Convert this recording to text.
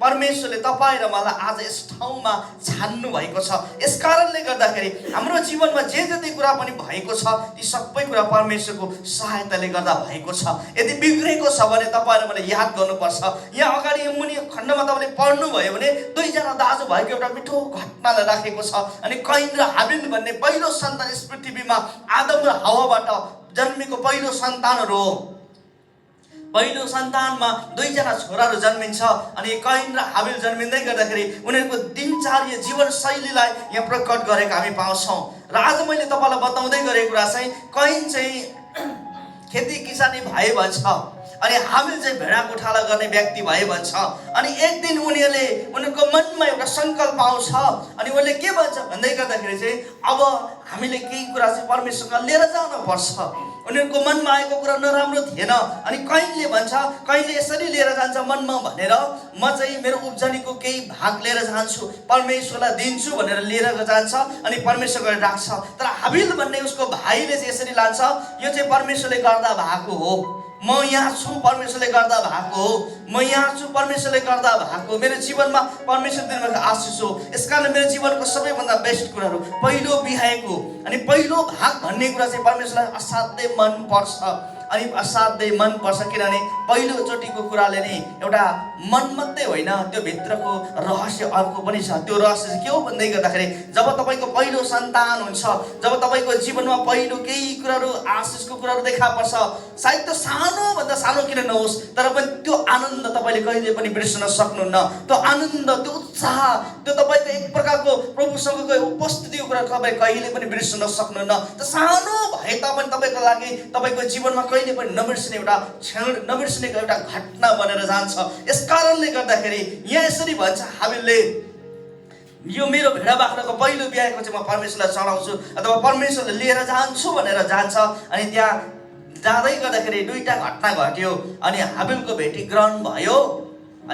परमेश्वरले तपाईँ र मलाई आज यस ठाउँमा छान्नु भएको छ। यस कारणले गर्दाखेरि हाम्रो जीवनमा जे जति कुरा पनि भएको छ ती सबै कुरा परमेश्वरको सहायताले गर्दा भएको छ। यदि बिग्रेको छ भने तपाईँले मलाई याद गर्नुपर्छ। यहाँ अगाडि यो मुनि खण्डमा तपाईँले पढ्नुभयो भने दुईजना दाजुभाइको एउटा मिठो घटनालाई राखेको छ। अनि कैन र हाबिल भन्ने पहिलो सन्तान यस पृथ्वीमा आदम र हव्वाबाट जन्मेको पहिलो सन्तानहरू हो। पहिलो सन्तानमा दुईजना छोराहरू जन्मिन्छ। अनि कैन र हाबिल जन्मिँदै गर्दाखेरि उनीहरूको दिनचर्या जीवनशैलीलाई यहाँ प्रकट गरेको हामी पाउँछौँ। र आज मैले तपाईँलाई बताउँदै गरेको कुरा चाहिँ कैन चाहिँ खेती किसानी भए भन्छ अनि हाबिल चाहिँ भेडा गोठाला गर्ने व्यक्ति भए भन्छ। अनि एक दिन उनीहरूको मनमा एउटा सङ्कल्प आउँछ। अनि उनले के भन्छ भन्दै गर्दाखेरि चाहिँ अब हामीले केही कुरा चाहिँ परमेश्वरका लिएर जानुपर्छ। उनीहरूको मनमा आएको कुरा नराम्रो थिएन। अनि कैनले भन्छ, कैनले यसरी लिएर जान्छ मनमा भनेर म चाहिँ मेरो उब्जनीको केही भाग लिएर जान्छु, परमेश्वरलाई दिन्छु भनेर लिएर जान्छ। अनि परमेश्वरले राख्छ। तर हाबिल भन्ने उसको भाइले चाहिँ यसरी लान्छ, यो चाहिँ परमेश्वरले गर्दा भएको हो, म यहाँ छु परमेश्वरले गर्दा भएको हो, म यहाँ छु परमेश्वरले गर्दा भएको, मेरो जीवनमा परमेश्वर दिनुभएको आशिष हो। यसकारण मेरो जीवनको सबैभन्दा बेस्ट कुराहरू पहिलो बिहाएको अनि पहिलो भाग भन्ने कुरा चाहिँ परमेश्वरलाई असाध्यै मन पर्छ। अनि असाध्यै मन पर्छ किनभने पहिलोचोटिको कुराले नै एउटा मन मात्रै होइन, त्यो भित्रको रहस्य अर्को पनि छ। त्यो रहस्य चाहिँ के हो भन्दै गर्दाखेरि जब तपाईँको पहिलो सन्तान हुन्छ, जब तपाईँको जीवनमा पहिलो केही कुराहरू आशिषको कुराहरू देखा पर्छ, सायद त्यो सानोभन्दा सानो किन नहोस् तर पनि त्यो आनन्द तपाईँले कहिले पनि बिर्सन सक्नुहुन्न। त्यो आनन्द, त्यो उत्साह, त्यो तपाईँको एक प्रकारको प्रभुसँगको उपस्थितिको कुरा तपाईँ कहिले पनि बिर्सन सक्नुहुन्न। त्यो सानो भए तापनि तपाईँको लागि तपाईँको जीवनमा कहिले पनि नबिर्सिने एउटा क्षण, नबिर्सिनेको एउटा घटना बनेर जान्छ। यस कारणले गर्दाखेरि यहाँ यसरी भन्छ हाबिलले, यो मेरो भेडा बाख्राको पहिलो बिहाको चाहिँ म परमेश्वरलाई चढाउँछु अथवा परमेश्वरले लिएर जान्छु भनेर जान्छ। अनि त्यहाँ जाँदै गर्दाखेरि दुईटा घटना घट्यो। अनि हाबिलको भेटी ग्रहण भयो